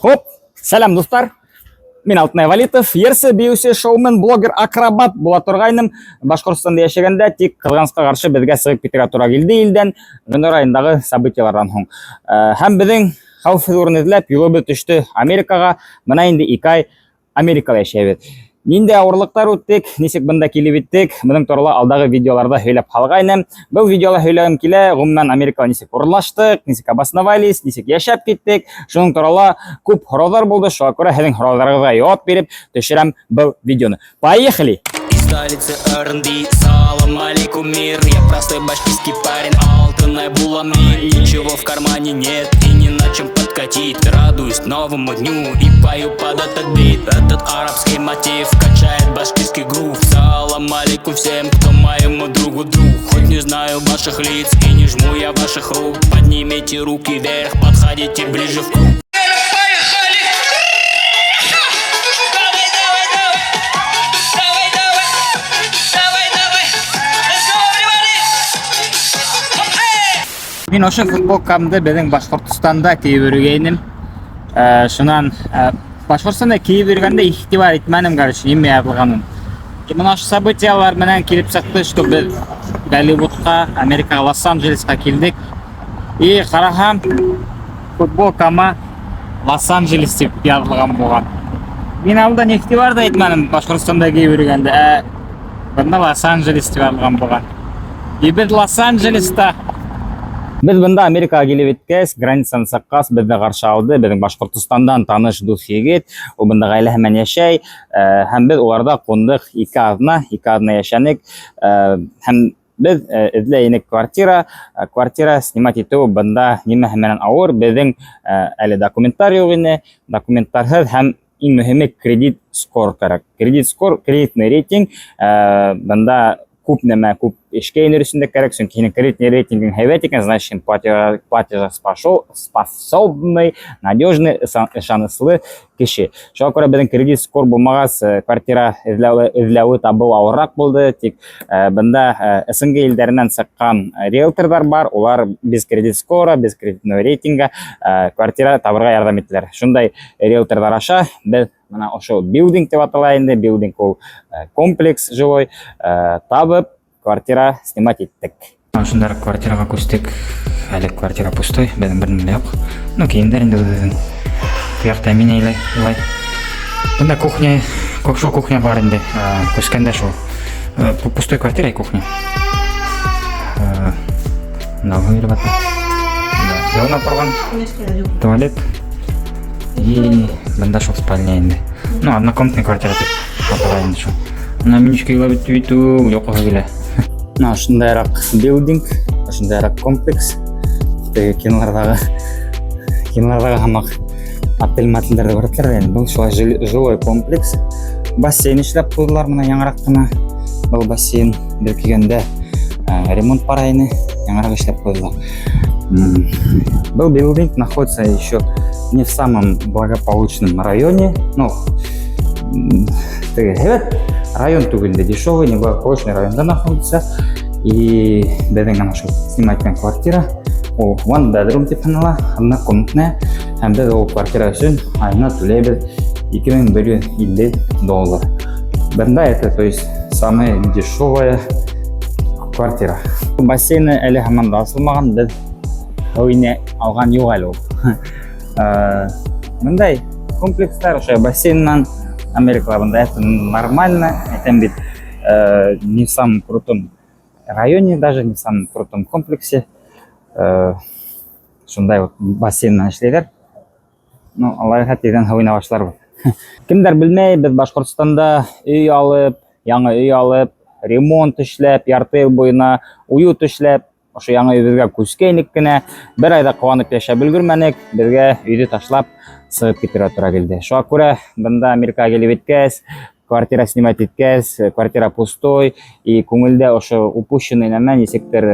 Хоп, сәләм, дуҫтар. Мин Алтынай Валитов, йырсы, бейеүсе, шоумен, блогер, акробат була торғайным. Башҡортостанда йәшәгәндә, тик ҡыҙғанысҡа ҡаршы беҙгә сығып китергә тура килде илдән ғинуар айындағы событияларҙан һуң. Һәм беҙҙең хәүефһеҙ урын эҙләп юлыбыҙ төштө Америкаға. Бына инде 2 ай Америкала йәшәйбеҙ. Ниндәй ауырлыҡтар үттек, нисек бында килеп еттек, бының турала алдағы видеоларҙа һөйләп һалғайным. Был видеола һөйләгем килә, ғөмүмән Америкала нисек урынлаштыҡ, нисек обосновались, нисек йәшәп киттек. Шуның турала күп һорауҙар булды, шуға күрә һеҙҙең һорауҙарығыҙға яуап биреп төшөрәм был видеоны. Поехали! Из столицы R&B. Салам алейкум, мир. Я простой башкирский парень, Алтынай Буламир. Ничего в кармане нет и не на чем подкатить. Радуюсь новому дню и пою под этот бит. Этот арабский мотив качает башкирский грув. Салам алейкум всем, кто моему другу друг. Хоть не знаю ваших лиц и не жму я ваших рук, поднимите руки вверх, подходите ближе в круг. Поехали! Давай, давай, давай! Давай, давай! Давай, давай! Let's go, everybody! Hey! Мин ошо футболкамды беҙҙең Башҡортостанда кейеп йөрөгәйнем. Шунан Башҡортостанда кейеп йөрөгәндә иғтибар итмәнем, короче, нимә яҙылғанын. И бына ошо событиялар менән килеп сыҡты, что беҙ Голливудҡа, Америкаға, Лос-Анджелесҡа килдек. И ҡараһам, футболкама Лос-Анджелес тип яҙылған булған. Мин алдан иғтибар ҙа итмәнем Башҡортостанда кейеп йөрөгәндә. Ә бында Лос-Анджелес тип яҙылған булған. И беҙ Лос-Анджелеста. Беҙ бында Америкаға килеп еткәс, границаны сыҡҡас, беҙҙе ҡаршы алды беҙҙең Башҡортостандан таныш дуҫ егет. Ул бында ғаиләһе менән йәшәй, һәм беҙ уларҙа ҡундыҡ 2 аҙна, 2 аҙна йәшәнек. Һәм беҙ эҙләй инек квартира, квартира снимать итеү бында нимәһе менән ауыр, беҙҙең әле документтар юҡ ине, документтарһыҙ һәм иң мөһиме кредит скор кәрәк. Кредит скор, кредитный рейтинг, бында күп нәмә, күп эшкә инер өсөн дә кәрәк, сөнки һинең кредитный рейтингың һәйбәт икән, значит, һин платежеспособный, надежный, ышаныслы кеше. Шуға күрә беҙҙең кредит скор булмағас, квартира эҙләүе табыу ауырыраҡ булды, тик бында СНГ илдәренән сыҡҡан риэлторҙар бар, улар без кредит скора, без кредитного рейтинга квартира табырға ярҙам иттеләр. Шундай риэлторҙар аша беҙ бына ошо building тип атала инде, building ул комплекс жилой, табып квартира снимать иттек. Ошондараҡ квартираға күстек. Әле квартира пустой, беҙҙең бер нәмә лә юҡ. Ну, кейемдәр инде үҙебеҙҙең. Ҡыяҡта мин әйләй, улай. Бында кухня, шул кухня бар инде. Күскәндә шул. Пустой квартира и кухня. Мынау йөрөп ята. Да, йыуына торған туалет. И бында шул спальня инде. Ну, однокомнатный квартира тип атала инде шул. Мына минешкә илап бит бит йоҡоһо килә. Мына ошондайыраҡ building, ошондайыраҡ комплекс. Теге киноларҙағы һымаҡ отель мотелдәрҙе күрәтеләр инде. Был шулай жилой комплекс. Бассейн эшләп ҡуйҙылар мына яңыраҡ ҡына. Был бассейн бер килгәндә ремонт бара ине, яңыраҡ эшләп ҡуйҙылар. Был building находится еще не в самом благополучном районе, ну, теге һәйбәт район түгел инде, дешевый, неблагополучный районда находится. И беҙҙең ана шул снимать иткән квартира, ул one bedroom тип һанала, однокомнатная. Һәм беҙ ул квартира өсөн айына түләйбеҙ 2150 доллар. Бында это, то есть, самая дешевая квартира. Бассейны әле һаман да асылмаған, беҙ һыу инә алған юҡ әле ул. Мындай комплекстар ошо бассейннан Америкала бында это нормально, әйтәм бит, не в самом крутом районе, даже не в самом крутом комплексе. Шундай вот бассейннан эшләйҙәр. Ну, алайһа тиҙҙән һыу инә башларбыҙ. Кемдәр белмәй, беҙ Башҡортостанда өй алып, яңы өй алып, ремонт эшләп, ярты йыл буйына уют эшләп, ошо яңы өйөбөҙгә күскәйнек кенә, бер айҙа ҡыуанып йәшәп өлгөрмәнек, беҙгә өйҙө ташлап сығып китергә тура килде. Шуға күрә бында Америкаға килеп еткәс, квартира снимать иткәс, квартира пустой, и күңелдә ошо упущенный нәмә нисектер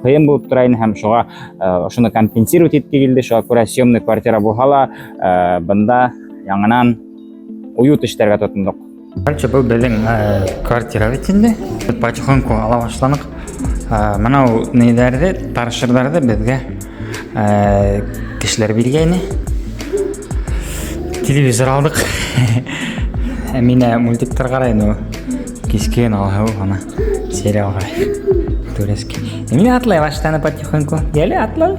ҡыйын булып тора ине һәм шуға ошоно компенсировать итке килде. Шуға күрә съемный квартира булһа ла, бында яңынан уют эшләргә тотондоҡ. Короче, был беҙҙең квартира бит инде. Беҙ потихоньку ала башланыҡ. Мынау ниҙәрҙе, торшерҙарҙы беҙгә кешеләр биргәйне. Телевизор алдыҡ. Әминә мультиктар ҡарай, но кискен Алһыу ана сериал ҡарай. Турецкий. Әминә атлай башланы потихоньку. Йәле, атла.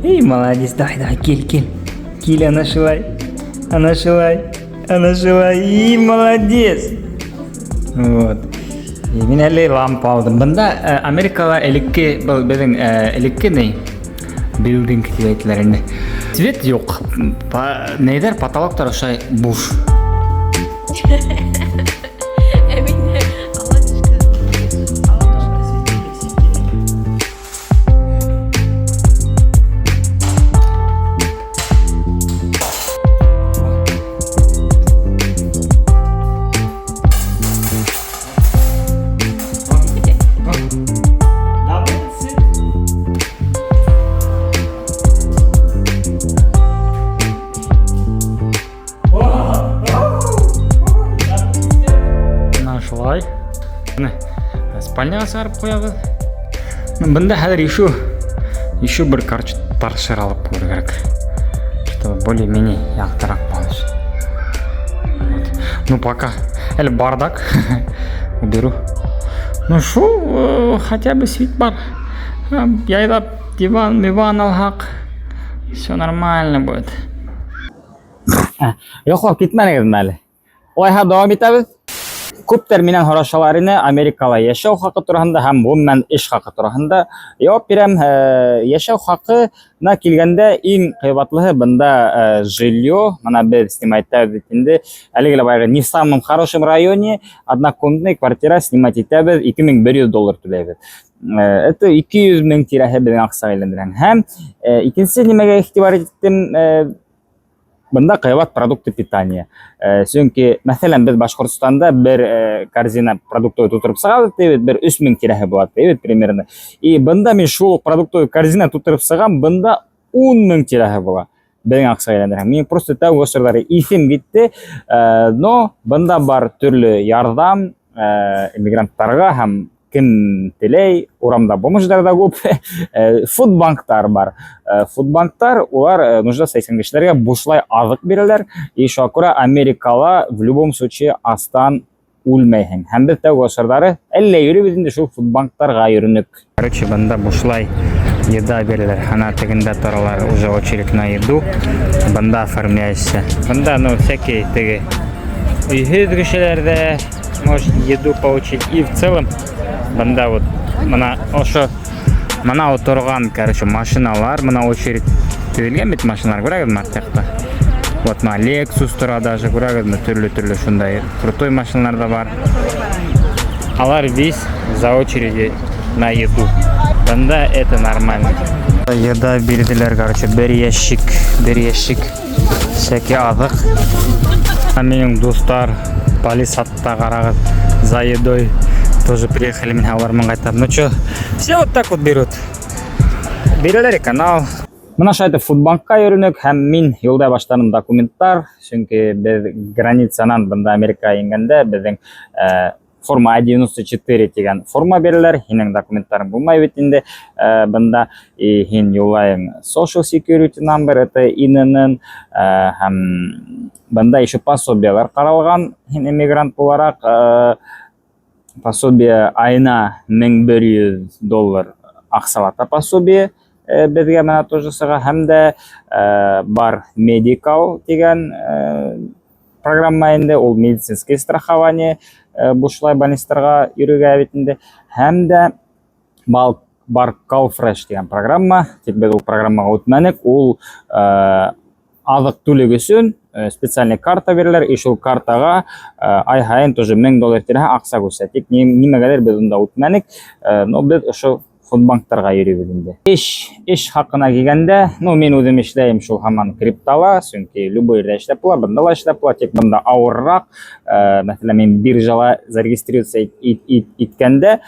Эй, молодец, давай, давай, кил, кил. Кил, ана шулай. Ана шулай. Ана шулай. И, молодец. Вот. И мин әле лампа алдым. Бында Америкала элекке, был беҙҙең элекке ни? Building тип әйтәләр инде. Свет юҡ. Нейҙәр, потолоктар ошолай буш. Әминә, оладушка. Оладушка. Бына шулай. Быны спальняға сығарып ҡуябыҙ. Бында хәҙер еще бер, короче, торшер алып ҡуйыр кәрәк. Чтобы более-менее яҡтыраҡ булһын. Вот. Ну, пока. Әле бардак. Уберу. Ну, шул, хотя бы свет бар. Яйлап диван, миван алһаҡ. Все нормально будет. Йоҡлап китмәнегеҙме әле? Улайһа дауам итәбеҙ. Күптәр минән һорашалар ине Америкала йәшәү хаҡы тураһында һәм ғөмүмән эш хаҡы тураһында. Яуап бирәм, йәшәү хаҡына килгәндә иң ҡыйбатлыһы бында жилье. Бына беҙ снимать итәбеҙ бит инде. Әлеге лә баяғы не в самом хорошем районе однокомнатный квартира снимать итәбеҙ, 2100 доллар түләйбеҙ. Это 200 мең тирәһе беҙҙең аҡсаға әйләндерһәң. Һәм икенсе нимәгә иғтибар иттем, бында ҡыйбат продукты питания. Сөнки, мәҫәлән, беҙ Башҡортостанда бер корзина продуктовый тутырып сығабыҙ, тибеҙ, бер 3000 тирәһе була, тибеҙ, примерно. И бында мин шул уҡ продуктовый корзина тутырып сығам, бында 10 000 тирәһе була. Беҙҙең аҡсаға әйләндерһәң. Мин просто тәүге осорҙары иҫем китте, но бында бар төрлө ярҙам иммигранттарға һәм кем теләй, урамда бомждар да күп. Фудбанктар бар. Фудбанктар улар нуждаться иткән кешеләргә бушлай аҙыҡ бирәләр. И шуға күрә Америкала в любом случае астан үлмәйһең. Һәм беҙ тәүге осорҙары әллә йөрөйбөҙ инде шул фудбанктарға йөрөнөк. Короче, бында бушлай еда бирәләр. Ана тегендә торалар уже очередь на еду. Бында оформляешься. Бында, ну, всякие теге өйһөҙ кешеләр ҙә может еду получить. И в целом бында вот бына ошо мына торған, короче, машиналар, мына очередь төҙөлгән бит машиналар, күрәгеҙме арт яҡта? Вот мына Lexus тора даже, күрәгеҙме? Төрлө-төрлө шундай крутой машиналар да бар. Алар весь за очереди на еду. Бында это нормально. Еда бирҙеләр, короче, бер ящик, бер ящик всякий аҙыҡ. А минең дуҫтар Палисадта ҡарағыҙ за едой тоже приехали, мин улар менән ҡайтам. Ну чё, все вот так вот берут. Бирәләр канал. Мына шулай итеп фудбанкка йөрөнөк һәм мин юлдай башланым документтар, сөнки беҙ границанан бында Америкаға ингәндә беҙҙең форма I-94 тигән форма бирәләр, һинең документтарың булмай бит инде бында, и һин юллайың social security number, это ИНН, һәм бында еще пособиялар ҡаралған, һин иммигрант булараҡ, пособие айына 1100 доллар аҡсалата пособие беҙгә мына тоже сыға, һәм дә бар medical тигән программа инде, ул медицинское страхование, бушлай больницаларға йөрөргә бит инде, һәм дә бар CalFresh тигән программа, тик беҙ ул программаға үтмәнек, ул аҙыҡ-түлек өсөн специальный карта бирәләр, и шул картаға ай һайын тоже 1000 доллар тирәһе аҡса күсә. Тик нимәгәлер беҙ унда үтмәнек, но беҙ ошо фудбанктарға йөрөйбөҙ инде. Эш хаҡына килгәндә, ну, мин үҙем эшләйем шул һаман криптала, сөнки любой ерҙә эшләп була, бында ла эшләп була, тик бында ауырыраҡ. Мәҫәлән, мин биржала зарегистрироваться иткәндә,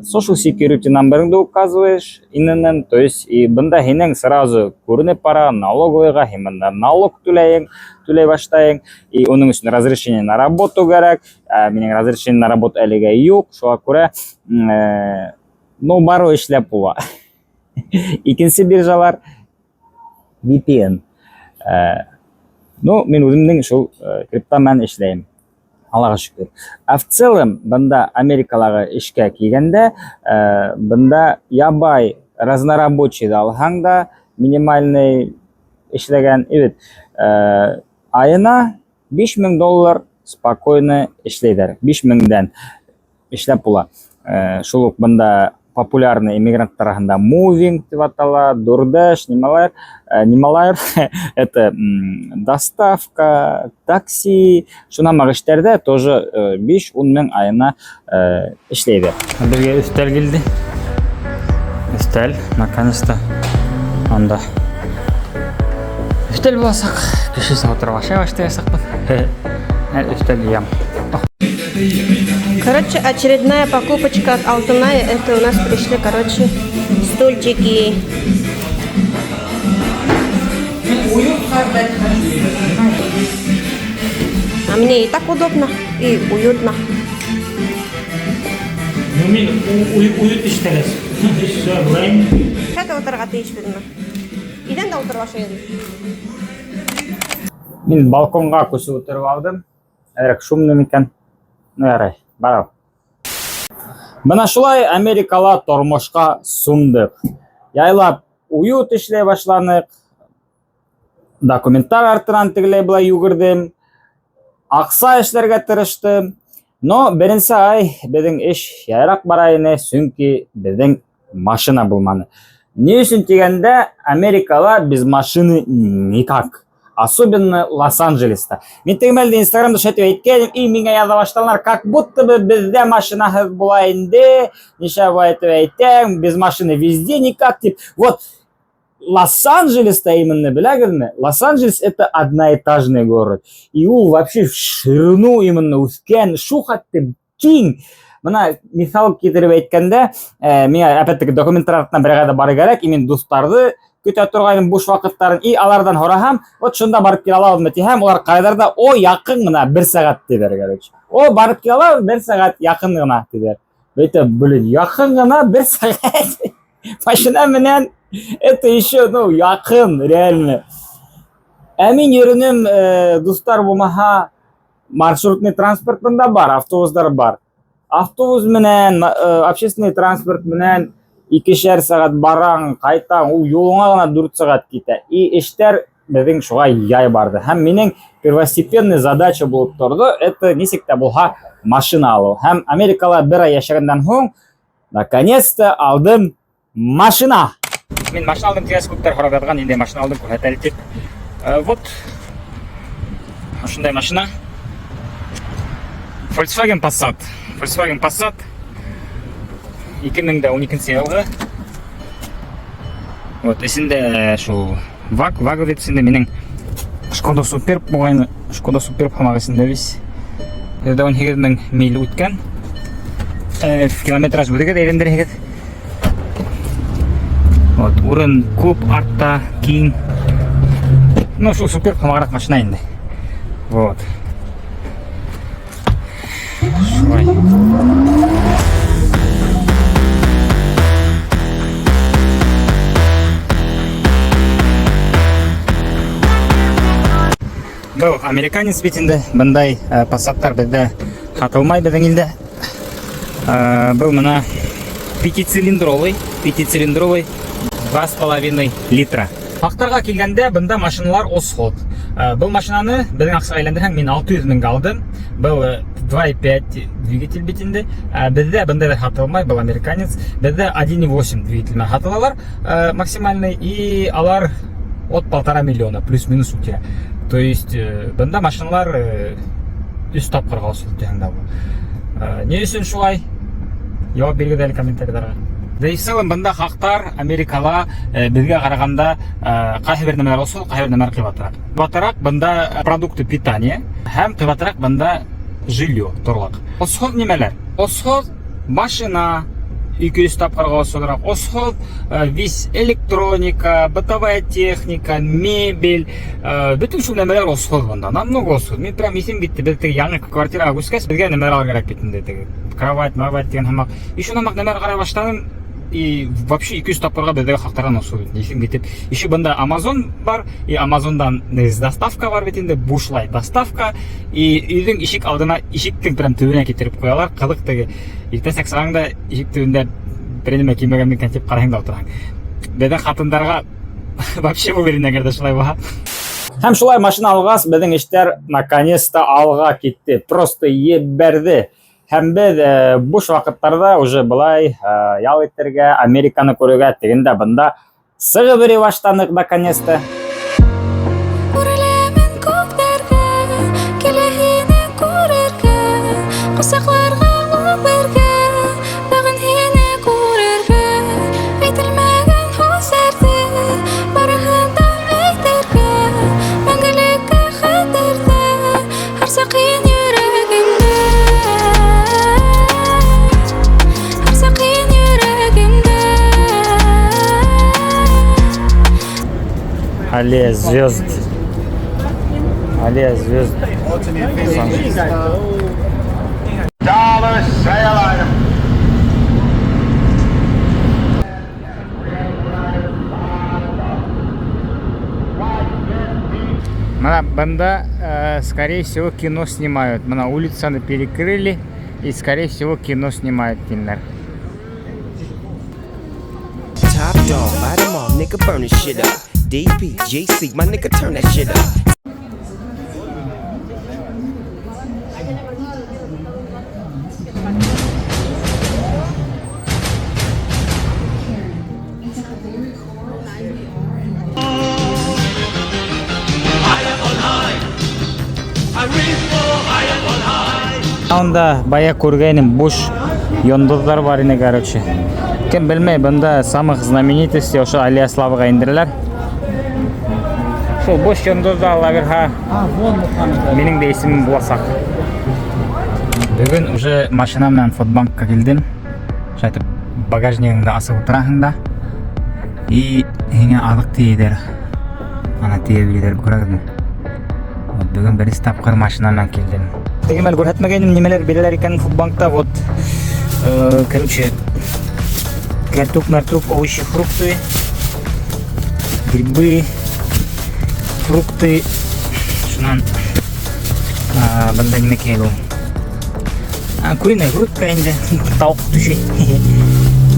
social security numberыңды указываешь, ИНН, то есть и бында һинең сразу күренеп бара налоговыйға, һин бында налог түләйең, түләй башлайың, и уның өсөн разрешение на работу кәрәк. Минең разрешение на работу әлегә юҡ, шуға күрә, ну, барыу эшләп була. Икенсе биржалар VPN. Ну, мин үҙемдең шул крипта менән эшләйем. Аллаға шөкөр. Ә в целом бында Америкалағы эшкә килгәндә, бында ябай разнорабочийҙы алһаң да, минимальный эшләгән, и бит, айына 5000 доллар спокойно эшләйҙәр. 5000-дән эшләп була. Шул уҡ бында популярный иммигранттар араһында moving тип атала, DoorDash, нимәләр, нимәләр, это доставка, такси, шунамаҡ эштәрҙә тоже 5-10 мең айына эшләйҙәр. Беҙгә өҫтәл килде. Өҫтәл, наконец-то. Анда. Өҫтәл буласаҡ. Кешесә ултырып ашай башлаясаҡбыҙ. Әле өҫтәл йыям. Короче, очередная покупочка от Алтыная. Это у нас пришли, короче, стульчики. Уют создать хочу. А мне и так удобно, и уютно. Ну, мин уют эшләгәс. Все, былай. Ҡайҙа ултырырға тейешбеҙме? Иҙәндә ултырып ашайым. Мин балконға күсеп ултырып алдым. Әҙерәк шумный микән? Ну, ярай, барам. Бына шулай Америкала тормошҡа сумдыҡ. Яйлап уют эшләй башланыҡ. Документтар артынан тегеләй былай йүгерҙем. Аҡса эшләргә тырыштым. Но беренсе ай беҙҙең эш яйыраҡ бара ине, сөнки беҙҙең машина булманы. Ни өсөн тигәндә, Америкала без машины никак. Особенно Лос-Анджелеста. Мин теге мәлдә Инстаграмда шулай итеп әйткәнем, и миңә яҙа башланылар, как будто бы беҙҙә машинаһыҙ була инде, нишләп былай итеп әйтәң, без машины везде никак тип. Вот Лос-Анджелеста именно, беләгеҙме? Лос-Анджелес это одноэтажный город. И ул вообще в ширину именно үҫкән, шул хәтле киң. Бына миҫал килтереп әйткәндә, миңә опять-таки документтар артынан бер ҡайҙа барыр кәрәк, и мин дуҫтарҙы көтә торғайным буш ваҡыттарын, и аларҙан һораһам, вот шунда барып килә алабыҙмы тиһәм, улар ҡарайҙар ҙа, о, яҡын ғына бер сәғәт тиҙәр, короче. О, барып килә алабыҙ, бер сәғәт яҡын ғына тиҙәр. Әйтәм, блин, яҡын ғына бер сәғәт. Машина менән это еще, ну, яҡын, реально. Ә мин йөрөнөм, дуҫтар булмаһа, маршрутный транспорт бында бар, автобустар бар. Автобус менән, общественный транспорт менән икешәр сәғәт бараң, ҡайтаң, ул юлыңа ғына 4 сәғәт китә. И эштәр беҙҙең шуға яй барҙы. Һәм минең первостепенный задача булып торҙо, это нисек тә булһа машина алыу. Һәм Америкала бер ай йәшәгәндән һуң, наконец-то алдым машина. Мин машина алдым тигәс, күптәр һорап яҙған, ниндәй машина алдым, күрһәт әле тип. Вот. Ошондай машина. Volkswagen Passat. Volkswagen Passat 2012 йылғы. Вот, эсендә шул VAG, VAG эсендә минең Шкода Superb булғайны, Шкода Superb һымаҡ эсендә бит. 18 мең миль үткән. Километраж үҙегеҙ әйләндерәһегеҙ. Вот, урын күп, артта, киң. Ну, шул Superb һымағыраҡ машина инде. Вот. Шулай. Был американец бит инде, бындай Passаттар беҙҙә һатылмай беҙҙең илдә. Был мына пятицилиндровый 2,5 литра. Хаҡтарға килгәндә, бында машиналар осһоҙ. Был машинаны беҙҙең аҡсаға әйләндерһәң, мин 600 меңгә алдым. Был 2,5 двигатель бит инде. Беҙҙә бындайҙар һатылмай, был американец. Беҙҙә 1,8 двигатель менән һатылалар, максимальный, и алар от полтора миллиона плюс-минус үтә. То есть бында машиналар өс тапҡырға осһоҙ тиһәң дә була. Ни өсөн шулай? Яуап бирегеҙ әле комментарийларға. Да и в целом бында хаҡтар Америкала беҙгә ҡарағанда ҡайһы бер нәмәләр осһоҙ, ҡайһы бер нәмәләр ҡыйбатыраҡ. Ҡыйбатыраҡ бында продукты питания һәм ҡыйбатыраҡ бында жилье, торлаҡ. Осһоҙ нимәләр? Осһоҙ машина 200 тапҡырға осһоҙыраҡ. Осһоҙ весь электроника, бытовая техника, мебель, бөтөн шул нәмәләр осһоҙ бында. Намного осһоҙ. Мин прям иҫем китте. Беҙ теге яңы квартираға күскәс, беҙгә нәмәләр алырға кәрәк бит инде, теге кровать, мровать тигән һымаҡ. И шунан һымаҡ нәмәләр ҡарай башланым. И вообще 200 тапҡырға беҙҙәге хаҡтарҙан осоп бит. Иҫем китеп. Еще бында Amazon бар, и Amazonдан доставка бар бит инде, бушлай доставка. И өйҙөң ишек алдына, ишектең прям төбөнә килтереп ҡуялар. Ҡыҙыҡ теге. Иртәнсәк сығаң да ишек төбөндә бер нәмә килмәгән микән тип ҡарайһың да ултыраһың. Беҙҙең ҡатындарға вообще уверен, әгәр ҙә шулай булһа. Һәм шулай машина алғас, беҙҙең эштәр наконец-то алға китте. Просто ебәрҙе. Һәм беҙ буш ваҡыттарҙа уже былай ял итергә, Американы күрергә, тегендә бында сығып йөрөй башланыҡ наконец-то. Үреләмен күктәргә, килә һине күрергә, ҡосаҡларға үбергә, тағын һине күрергә, әйтелмәгән һүҙҙәрҙе барыһын да әйтергә, мәңгелеккә хәтерҙә, һәр саҡ һин йөрәгемдә, һәр саҡ һин йөрәгемдә. Аллея звезд. Аллея звезд. Dollar sale item. Бына бында, скорее всего, кино снимают. Бына улицаны перекрыли и, скорее всего, кино снимают тинеләр. Top dog, bite 'em all, nigga, burn this shit up. DP, GC, my nigga, turn that shit up. Унда бая күргәйнем, буш йондоҙҙар бар ине, короче. Кем белмәй, бында самых знаменитостей ошо Аллея Славаға индерәләр. Шул буш йондоҙҙо ала бирһә, минең дә исемем буласаҡ. Бөгөн уже машина менән фудбанкка килдем. Шулай итеп багажнигыңды асып ултыраһың да и һиңә аҙыҡ тейәйҙәр. Ана тейәп йөрөйҙәр, күрәгеҙме? Вот бөгөн беренсе тапҡыр машина менән килдем. Теге мәл күрһәтмәгәйнем, нимәләр бирәләр икән фудбанкта. Вот, короче, кәртүк, мәртүк, овощи, фрукты, грибы, фрукты. Шунан, бында нимә килә ул? Куриная грудка инде, тауыҡ түше.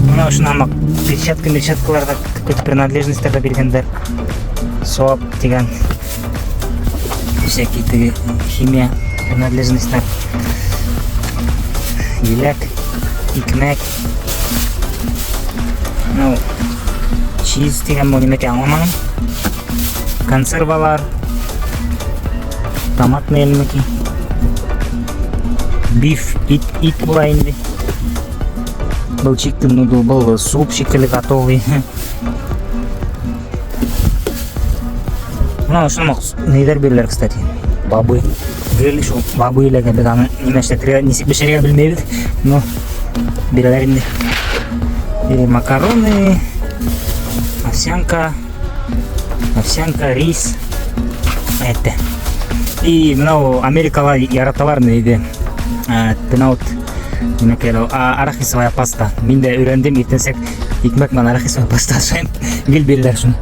Бына ошонан һымаҡ перчатка, перчаткаларҙа какой-то принадлежностьтар ҙа биргәндәр. Соап тигән всякие теге химия принадлежностьтар. Еләк, икмәк. Ну, чиз тигән был нимә икән аңламаным. Консервалар, томатный нимәки. Биф, ит була инде. Был chicken noodle, был суп шикелле готовый. Бына ошоно ниҙәр бирәләр, кстати. Бабы. Гел шул бабы иләгә беҙ аны нимә эшләтергә, нисек бешерергә белмәйбеҙ. Но бирәләр инде. И макароны, овсянка, овсянка, рис. Это. И мынау Америкала яраталар нейҙе. Peanut нимә килә ул? Арахисовая паста. Мин дә өйрәндем, иртәнсәк икмәк менән арахисовая паста ашайым. Гел бирәләр шуны.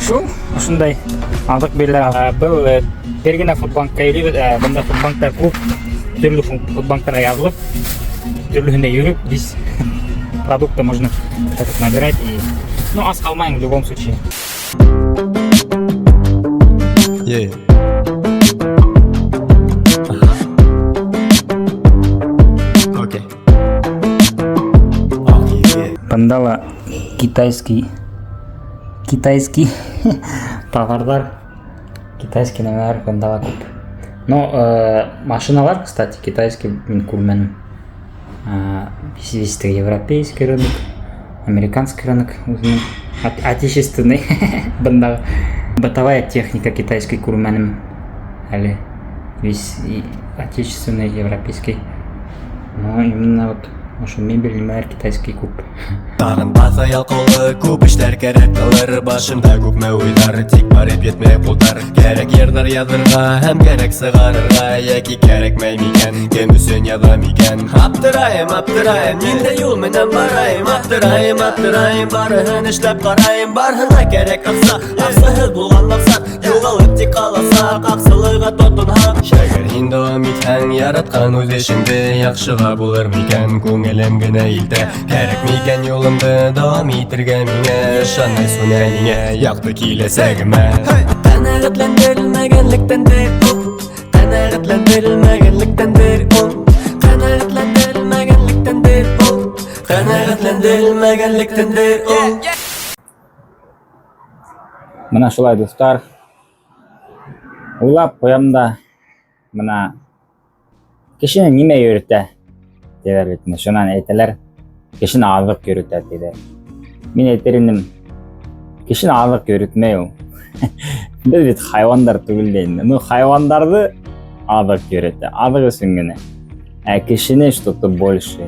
Шул, ошондай аҙыҡ бирәләр. Был бер генә фудбанкка йөрөйбөҙ. Бында фудбанктар күп. Төрлө фудбанктарға яҙылып, төрлөһөнә йөрөп, весь продукты можно так набирать и, ну, ас ҡалмайың в любом случае. Yeah. Okay. Okay, yeah. Бында ла китайский товарҙар, китайский нәмәләр бында ла күп. Но машиналар, кстати, китайский мин күрмәнем. Весь теге европейский рынок, американский рынок, үҙенең отечественный бындағы. Бытовая техника китайский күрмәнем әле. Весь и отечественный, европейский. Но именно вот Ошо мебель нимәлер китайский күп. Тағын баҫа ялҡаулыҡ, күп эштәр кәрәк ҡылыр. Башымда күпме уйҙар, тик барып етмәй ҡулдар. Кәрәк йырҙар яҙырға һәм кәрәк сығарырға. Йәки кәрәкмәй микән, кем өсөн яҙам икән? Аптырайым, аптырайым, ниндәй юл менән барайым? Аптырайым, аптырайым, барыһын эшләп ҡарайым. Барыһына кәрәк аҡса, аҡсаһыҙ булған маҡсат юғалып тик ҡаласаҡ, аҡсалыға тотонһаҡ. Әгәр һин дауам итһәң, яратҡан үҙ эшеңде, яҡшыға булыр микән, күңелем генә илтә. Кәрәк микән юлымды дауам итергә миңә? Ышанмай сүнә ниңә яҡты киләсәгемә? Ҡәнәғәтләндерелмәгәнлектәндер ул. Ҡәнәғәтләндерелмәгәнлектәндер ул. Ҡәнәғәтләндерелмәгәнлектәндер ул. Ҡәнәғәтләндерелмәгәнлектәндер ул. Бына шулай, дуҫтар. Уйлап ҡуям да, бына кешене нимә йөрөтә тиҙәр бит инде. Шунан әйтәләр, кешене аҙыҡ йөрөтә тиҙәр. Мин әйтер инем, кешене аҙыҡ йөрөтмәй ул. Беҙ бит хайуандар түгел дә инде. Ну, хайуандарҙы аҙыҡ йөрөтә, аҙыҡ өсөн генә. Ә кешене что-то больше.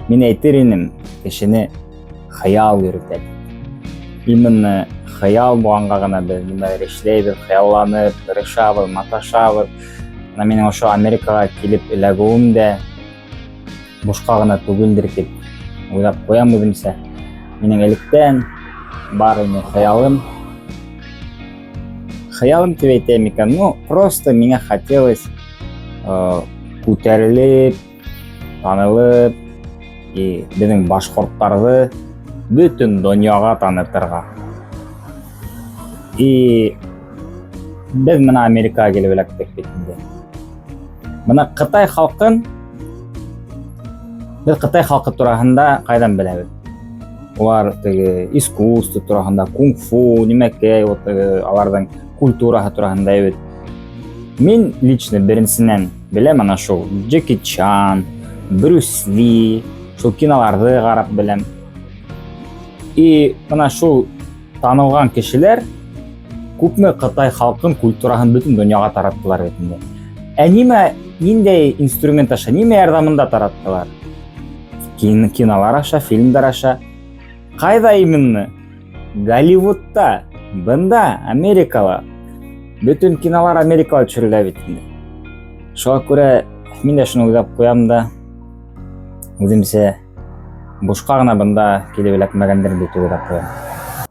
Мин әйтер инем, кешене хыял йөрөтә. Именно хыял булғанға ғына беҙ нимәлер эшләйбеҙ, хыялланып, тырышабыҙ, маташабыҙ. Бына минең ошо Америкаға килеп эләгеүем дә бушҡа ғына түгелдер тип уйлап ҡуям үҙемсә. Минең электән бар ине хыялым. Хыялым тип әйтәйем икән, ну, просто миңә хотелось күтәрелеп, танылып, и беҙҙең башҡорттарҙы бөтөн донъяға танытырға. И беҙ бына Америкаға килеп эләктек бит инде. Бына Ҡытай халҡын беҙ Ҡытай халҡы тураһында ҡайҙан беләбеҙ? Улар теге искусство тураһында, кунг-фу, нимәкәй, вот теге аларҙың культураһы тураһында бит. Мин лично беренсенән беләм ана шул Джеки Чан, Брюс Ли, шул киноларҙы ҡарап беләм. И бына шул танылған кешеләр күпме Ҡытай халҡын культураһын бөтөн донъяға тараттылар бит инде. Ә нимә, ниндәй инструмент аша, нимә ярҙамында тараттылар? Кинолар аша, фильмдар аша. Ҡайҙа именно? Голливудта, бында, Америкала. Бөтөн кинолар Америкала төшөрөлә бит инде. Шуға күрә мин дә шуны уйлап ҡуям да, үҙемсә бушҡа ғына бында килеп эләкмәгәндер дип уйлап ҡуям.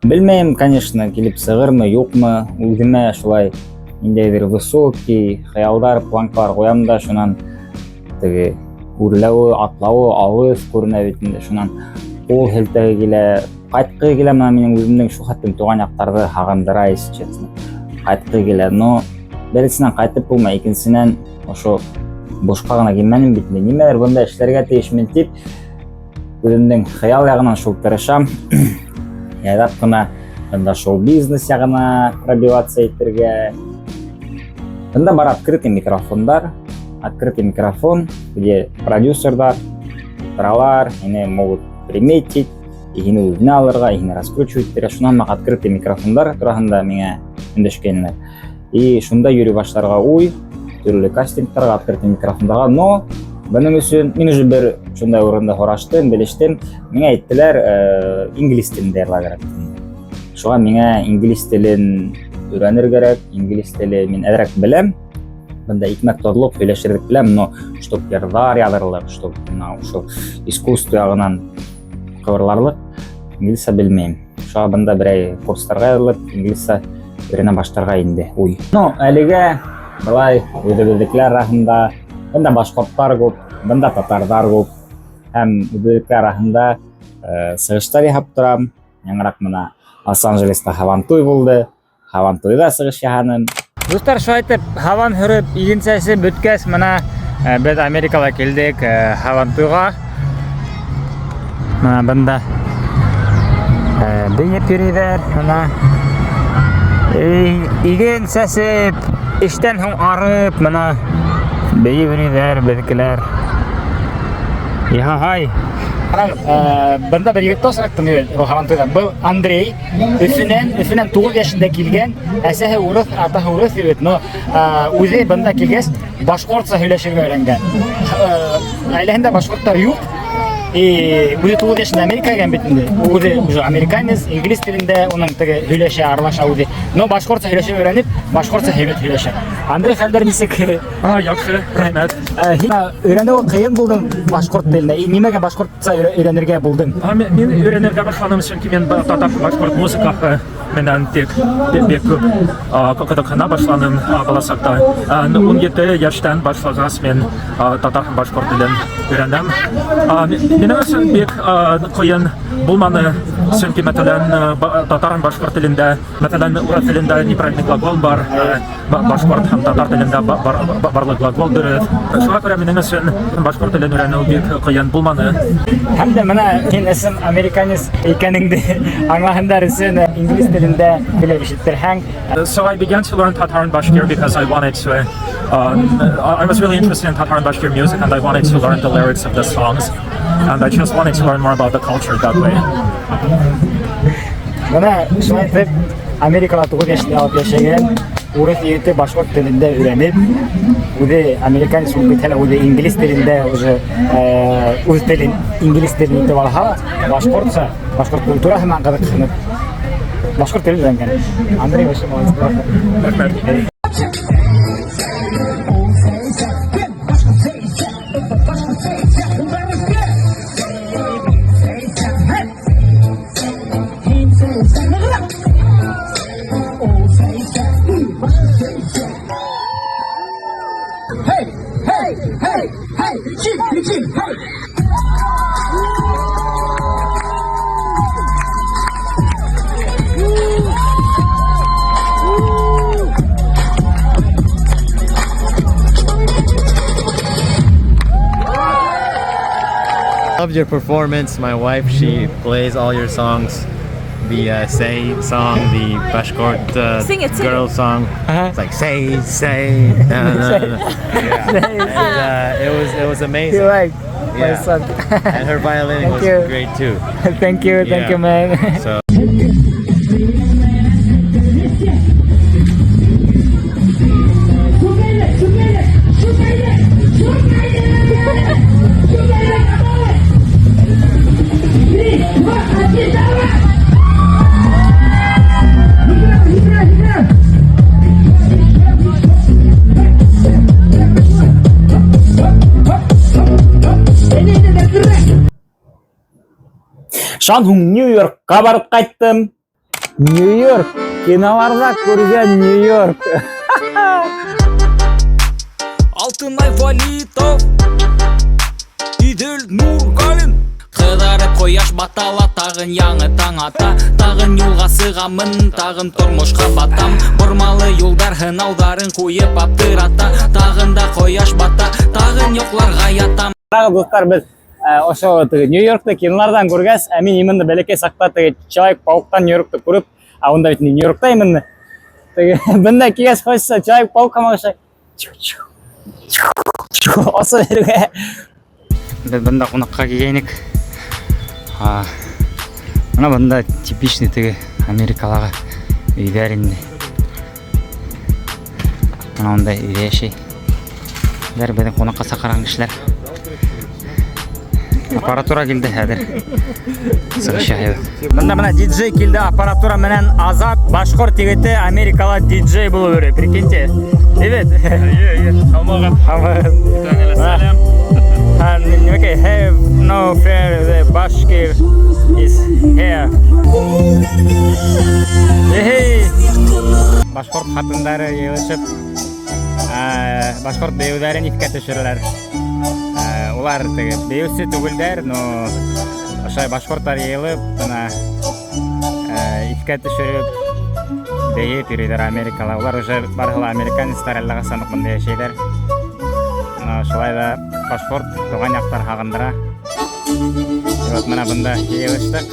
Белмәйем, конечно, килеп сығырмы, юҡмы, үҙемә шулай ниндәйҙер высокий хыялдар, планкалар ҡуям да, шунан теге үрләүе, атлауы алыҫ күренә бит инде. Шунан ҡул һелтәге килә, ҡайтҡы килә. Бына минең үҙемдең шул хәтлем тыуған яҡтарҙы һағындыра, если честно. Ҡайтҡы килә, но беренсенән ҡайтып булмай, икенсенән ошо бушҡа ғына килмәнем бит инде. Нимәлер бында эшләргә тейешмен тип үҙемдең хыял яғынан шул тырышам. Яйлап ҡына бында шоу-бизнес яғына пробиваться итергә. Бында бар открытый микрофондар, открытый микрофон, где продюсерҙар торалар, һине могут приметить, и һине үҙенә алырға, и һине раскручивать итергә. Шунан һуң открытый микрофондар тураһында миңә өндәшкәйнеләр. И шунда йөрөй башларға уй, төрлө кастингтарға, открытый микрофондарға, но бының өсөн мин уже бер шундай урында һораштым, белештем. Миңә әйттеләр, инглиз телен даярла кәрәк. Шуға миңә инглиз телен өйрәнер кәрәк. Инглиз теле мин әҙерәк беләм. Бында икмәк тоҙлоҡ һөйләшерлек беләм, но чтоб йырҙар яҙырлыҡ, чтоб бына ошо искусство яғынан ҡыбырларлыҡ инглизсә белмәйем. Шуға бында берәй курстарға яҙылып, инглизсә өйрәнә башларға инде уй. Ну, әлегә былай үҙебеҙҙекеләр араһында, бында башҡорттар күп, бында татарҙар күп. Һәм үҙебеҙҙекеләр араһында сығыштар яһап торам. Яңыраҡ бына Лос-Анджелеста һабантуй булды. Һабантуйҙа сығыш яһаным. Дуҫтар, шулай итеп, һабан һөрөп, иген сәсеп бөткәс, бына беҙ Америкала килдек һабантуйға. Бына бында бейеп йөрөйҙәр, бына иген сәсеп, эштән һуң арып, бына бейеп йөрөйҙәр беҙҙекеләр. Яһай. Бында бер егетте осраттым мин был һабантуйҙа. Был Андрей, Өфөнән 9 йәшендә килгән, әсәһе урыҫ, атаһы урыҫ егет, но үҙе бында килгәс башҡортса һөйләшергә өйрәнгән. Ғаиләһендә башҡорттар юҡ. И үҙе 9 йәшендә Америкаға килгән бит инде. Үҙе уже американец, инглиз телендә уның теге һөйләшә, аралаша үҙе. Но башҡортса һөйләшеп өйрәнеп, башҡортса һәйбәт һөйләшә. Андрей, хәлдәр нисек? Яҡшы, рәхмәт. Өйрәнеүе ҡыйын булды башҡорт теленә. И нимәгә башҡортса өйрәнергә булдың? Мин өйрәнергә башланым, сөнки мин татар башҡорт музыкаһы менән тик бик күп ҡыҙыҡһына башланым баласаҡта. 17 йәштән башлағас мин татар һәм башҡорт телен өйрәндем. Минең өсөн бик ҡыйын булманы, сөнки, мәҫәлән, татар һәм башҡорт телендә, мәҫәлән, урыҫ телендә неправильный глагол бар, башҡорт һәм татар телендә барлыҡ глагол дөрөҫ. Шуға күрә минең өсөн башҡорт телен өйрәнеү бик ҡыйын булманы. Һәм дә бына һин ысын американец икәнеңде аңлаһындар өсөн инглиз телендә һөйләп ишеттерһәң. So I began to learn Tatar and Bashkir because I wanted to. I was really interested in Tatar and Bashkir music, and I wanted to learn the lyrics of the songs, and I just wanted to learn more about the culture that way. Бына шулай итеп Америкала 9 йәшендә алып йәшәгән урыҫ егете башҡорт телендә өйрәнеп, үҙе американец булып китһә лә, үҙе инглиз телендә уже үҙ телен инглиз телен итеп алһа, башҡортса, башҡорт культураһы менән ҡыҙыҡһынып, башҡорт телен өйрәнгән. Андрей вообще молодец. Рәхмәт. Loved your performance. My wife, she plays all your songs. The Say song, the Bashkort Sing it, sing girl song. It's like say, say. No, no, no, no. Yeah. And, it was amazing. You like my Yeah. son. And her violin Thank was you. great too. Thank you, thank Yeah. you, man. So Шунан һуң Нью-Йоркҡа барып ҡайттым. Нью-Йорк, киноларҙа күргән Нью-Йорк. Алтынай Валитов, Идель Нургалин. Ҡыҙарып ҡояш бата ла, тағын яңы таң ата. Тағын юлға сығамын, тағын тормошҡа батам. Бормалы юлдар һынауҙарын ҡуйып аптырата. Тағын да ҡояш бата, тағын йоҡларға ятам. Ҡарағыҙ, дуҫтар, беҙ ошо теге Нью-Йоркты киноларҙан күргәс, ә мин именно бәләкәй саҡта теге Человек-пауктан Нью-Йоркты күреп, а унда бит Нью-Йоркта именно. Теге бында килгәс хочется Человек-паук һымаҡ осо бирергә. Беҙ бында ҡунаҡҡа килгәйнек. Бына бында типичный теге Америкалағы өйҙәр инде. Бына ундай өйҙә йәшәй. Улар беҙҙең ҡунаҡҡа саҡырған кешеләр. Аппаратура килде хәҙер. Сығыш яһайбыҙ. Бында бына диджей килде аппаратура менән. Азат, башҡорт егете, Америкала диджей булып йөрөй. Прикиньте. Привет. Һаумыһығыҙ. Сәләм. And okay, have no fear, the Bashkir is here. Hey! Башҡорт ҡатындары йыйылышып, башҡорт бейеүҙәрен иҫкә төшөрәләр. Улар теге бейеүсе түгелдәр, но ошолай башҡорттар йыйылып, бына иҫкә төшөрөп, бейеп йөрөйҙәр Америкала. Улар уже барыһы ла американецтар, әллә ҡасан уҡ бында йәшәйҙәр. Но шулай ҙа башҡорт тыуған яҡтар һағындыра. И вот бына бында йыйылыштыҡ.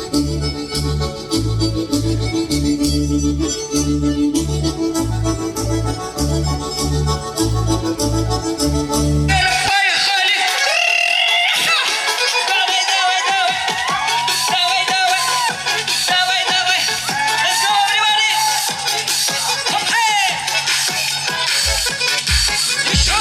Поехали! Давай, давай, давай! Давай, давай! Давай, давай! Let's go, everybody! Хоп, эй! Еще!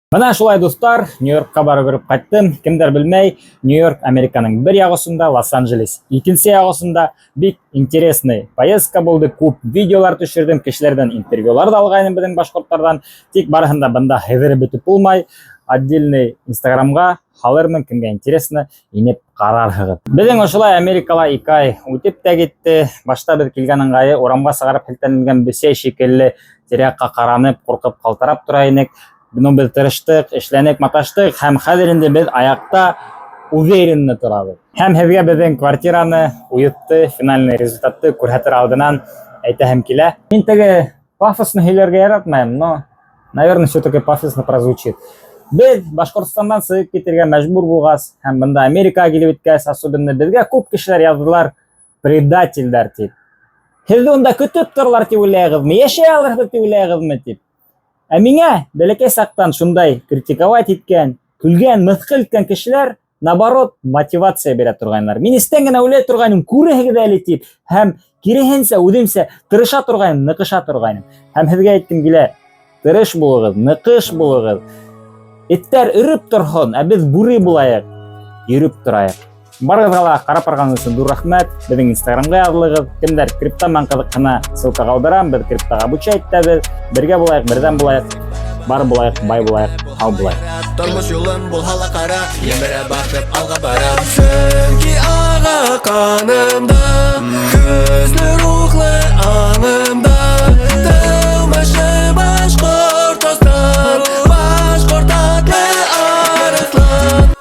Бына шулай, дуҫтар, Нью-Йоркҡа барып йөрөп ҡайттым. Кемдәр белмәй, Нью-Йорк Американың бер яҡ осонда, Лос-Анджелес икенсе яҡ осонда. Бик интересный поездка булды, күп видеолар төшөрҙөм, кешеләрҙән интервьюлар ҙа алғайным беҙҙең башҡорттарҙан. Тик барыһын да бында һыйҙырып бөтөп булмай. Отдельный Инстаграмға һалырмын, кемгә интересно, инеп ҡарарһығыҙ. Беҙҙең ошолай Америкала 2 ай үтеп тә китте. Башта беҙ килгән ыңғайы урамға сығарып һелтәнелгән бесәй шикелле тирә-яҡҡа ҡаранып, ҡурҡып, ҡалтырап тора инек. Ну, беҙ тырыштыҡ, эшләнек, маташтыҡ һәм хәҙер инде беҙ аяҡта уверенно торабыҙ. Һәм һеҙгә беҙҙең квартираны, уютты, финальный результатты күрһәтер алдынан әйтәһем килә. Мин теге пафосно һөйләргә яратмайым, но, наверное, все-таки пафосно прозвучит. Беҙ Башҡортостандан сығып китергә мәжбүр булғас һәм бында Америкаға килеп еткәс, особенно беҙгә күп кешеләр яҙҙылар предательдәр тип. Һеҙҙе унда көтөп торалар тип уйлайығыҙмы? Йәшәй алырһығыҙ тип уйлайығыҙмы тип. Ә миңә бәләкәй саҡтан шундай критиковать иткән, көлгән, мыҫҡыл иткән кешеләр, наоборот, мотивация бирә торғайнылар. Мин эстән генә уйлай торғайным, күрерһегеҙ әле тип, һәм киреһенсә үҙемсә тырыша торғайным, ныҡыша торғайным. Һәм һеҙгә әйткем килә, тырыш булығыҙ, ныҡыш булығыҙ. Эттәр өрөп торһон, ә беҙ бүре булайыҡ, йөрөп торайыҡ. Барығыҙға ла ҡарап барған өсөн ҙур рәхмәт. Беҙҙең Инстаграмға яҙылығыҙ. Кемдәр крипта менән ҡыҙыҡһына, ссылка ҡалдырам. Беҙ криптаға обучать итәбеҙ. Бергә булайыҡ, берҙәм булайыҡ. Бар булайыҡ, бай булайыҡ, һау булайыҡ. Тормош юлым булһа ла ҡара, Емерә баҫып алға барам. Сөнки аға ҡанымда, Көслө рухлы аңымда, Тыумышы Башҡортостан, Башҡорт атлы арыҫлан.